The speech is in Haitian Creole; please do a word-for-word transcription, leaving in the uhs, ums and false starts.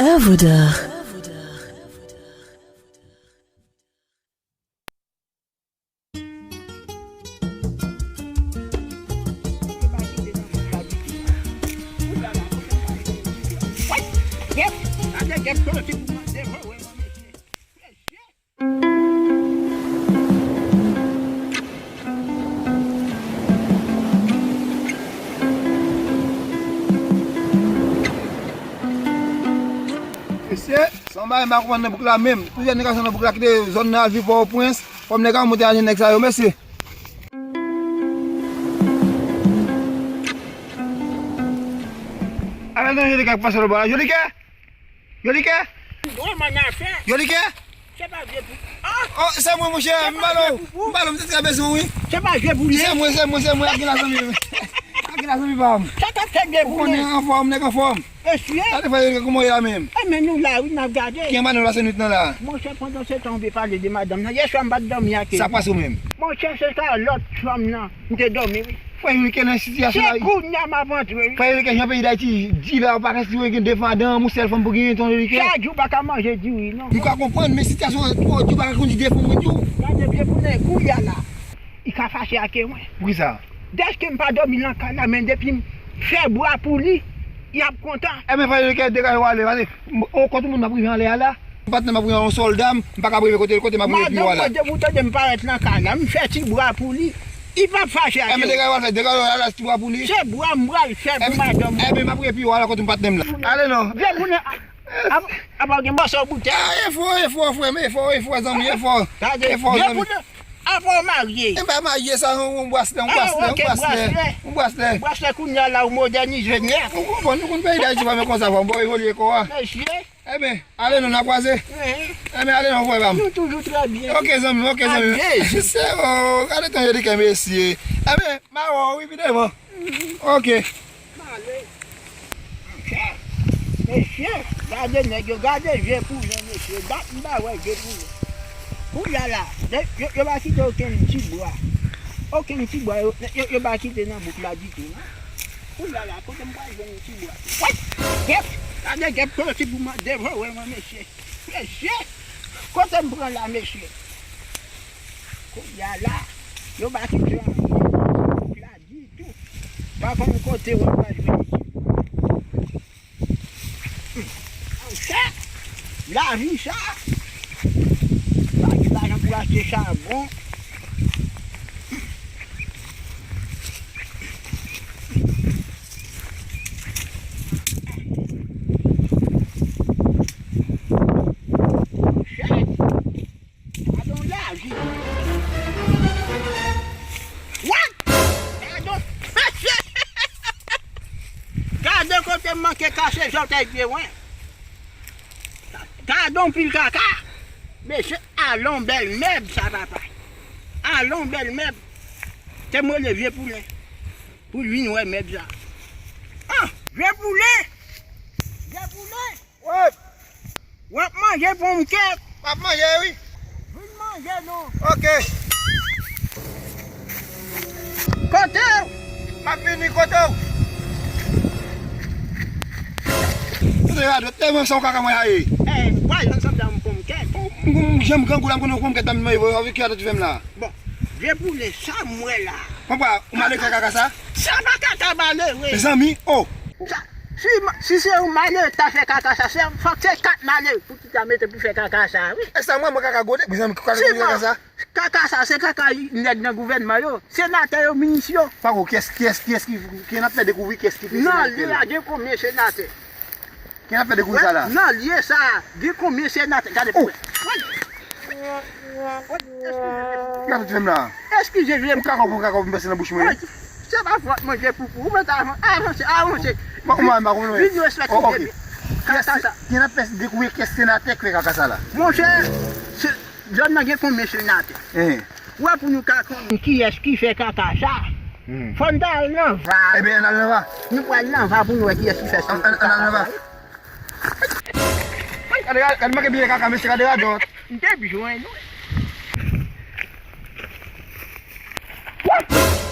Œuvre d'art. Mesye, se yon bagay m pa konprann nan bouk la menm. Plizyè nèg ap sot nan bouk la kite zòn nan al viv Pòtoprens. Kòm nèg ap monte ajan nèg sa yo, mesye. Ala nan Jolikè k pase lòtbò la. Jolikè? Jolikè? Gwo mannafè. Jolikè? Se pa vye pou. Ah! Oh, se mwen, monchè. M balo. M balo, m te trè bezwen, wi. Se pa vye pou. Se mwen, se mwen, se mwen. Ak la zanmi. Ak la zanmi pa m. Sa t ap fè vye pou. Ou konnen, anfòm, nèg anfòm. Mesye. Gade fè kòman ye la menm. E men nou la, wi, n ap gade. Ki an madan la se nwit nan la? Monchè, pandan se tan, ou vle pale de madanm nan. Yè swa m pa t dòmi ak li. Sa pase w menm? Monchè, se sa lòt fanm nan. M te dòmi, wi. Frè Jolikè nan sitiyasyon la. Se kounye a m ap antre, wi. Frè Jolikè, jan peyi Dayiti, di la, ou pa ka si gen de madanm, yon sèl fanm pou genyen, ton Jolikè. Chak jou pa ka manje diri, non. M ka konprann, men sitiyasyon an twò di, ou pa ka kondi de fanm, wi, tou. Gade vye pou nèg, kounye a la. Li ka fache ak mwen. Poukisa? Dèske m pa dòmi nan kay la, men depi m fè bra pou li, y ap kontan. Ebyen, frè Jolikè, degaje w ale, pase. M, on, kote moun m ap rive anlè a la. Patnè m ap rive, yon sòlda, m pa ka rive kote, kote m ap rive pi wo a la. Madanm mwen, depi w tande m parèt nan kay la, m fè ti bra pou li. Li p ap fache ak mwen. Ebyen, degaje w al fè, degaje w al fè ti bra pou li. Se bra m pral fè pou madanm mwen. Ebyen, m ap rive pi wo a la kote m patnè m la. Ale non. Vye pou nèg, ap, ap gen mòso boutèy. Ah, efò, efò, frè m, efò, efò, zanmi, efò. Gade, efò, zanmi. Vye pou nèg. Avan w marye. E pa marye sa, yon, yon braslè, yon braslè, yon braslè, yon braslè. Braslè kounye a la, ou modènize nèt. Ou konprann, nou konn peyi Dayiti pa men konsa, fò m ba w evolye kò a. Mesye. Ebyen, ale non, n a kwaze. Ebyen, ale non, frè pa m. Nou toujou trè byen. Ok, zanmi, ok, zanmi. Se, oh, gade tan yo di ke mesye. Ebyen, m a wè w, wi, pi devan. Ok. Male. Monchè, mesye, gade nèg yo, gade vye poulen, mesye. Dat m pa wè vye poulen. Kounye a la, yo, yo, yo pa kite okenn ti bwa. Okenn ti bwa, yo, yo, yo pa kite nan bouk la ditou, non. Kounye a la, kote m pral jwenn ti bwa? Wè! Gèp! Gade gèp soti pou mwen devan wè mwen, mesye. Mesye! Kote m pran la, mesye? Kounye a la, yo pa kite anyen. Ditou. Pa konn kote w ap al jwenn ti bwa. Monchè, lavi sa. Pa gen lajan pou achte chabon. Monchè. Gade yon lavi. What? Gade yon, mesye! Gade kote m manke kase zòtèy pye mwen. Gade yon pil kaka. Mesye, alon bèl mèb sa, papa. Alon bèl mèb. Te m rele vye poulen pou l vin wè mèb sa. Ah, vye poulen! Vye poulen! Wè! W ap manje ponkèt? M ap manje, wi. Vin manje, non. Ok. Kote w? M ap vini kote w. Kote radòt, tèlman sa w kaka mwen aye. Eh, w al ansanm nan ponkèt. M, m, jan m grangou la, m konnen w ponkèt la, m manje, w, w, ki radòt ou fè m la? Bon, vye poulen, sa m wè la. Papa, ou male fè kaka sa? Sa pa kaka male, wi. Mezanmi, oh. Sa, si, si se yon male ta fè kaka sa, se, fòk se kat male pou ki ta mete pou fè kaka sa, wi. E sa mwen, mwen kaka gode, mezanmi, kaka gode kaka sa. Kaka sa, se kaka nèg nan gouvènman yo. Senatè yo, minis yo. Pa ko, kiyès, kiyès, kiyès ki, ki n ap fè dekouvri kiyès ki fè senatè la? Nan li a gen konbyen senatè? Ki n ap fè dekouvri sa la? Nan lye sa, gen konbyen senatè? Gade pou wè. Gade ti fè m la. Eskize, vye m. Ou ka konprann, ou ka konprann pase nan bouch mwen. Se pa fòt mwen, vye poupou. Ou mèt avan-, avanse, avanse. Vin respekte vye. Kaka sa. Ki n ap fè dekouvri kiyès senatè k fè kaka sa la? Monchè, se, zòn nan gen konbyen senatè? Wè pou nou ka konnen kiyès ki fè kaka sa. Fò n ta al nan va. Ebyen, ann al nan va. Nou pral nan va pou nou wè kiyès ki fè kaka sa. Ann, ann, ann al nan va. Gade, gade, gade, manke byen kaka, mesye, gade radòt. M te jwenn, wi. What?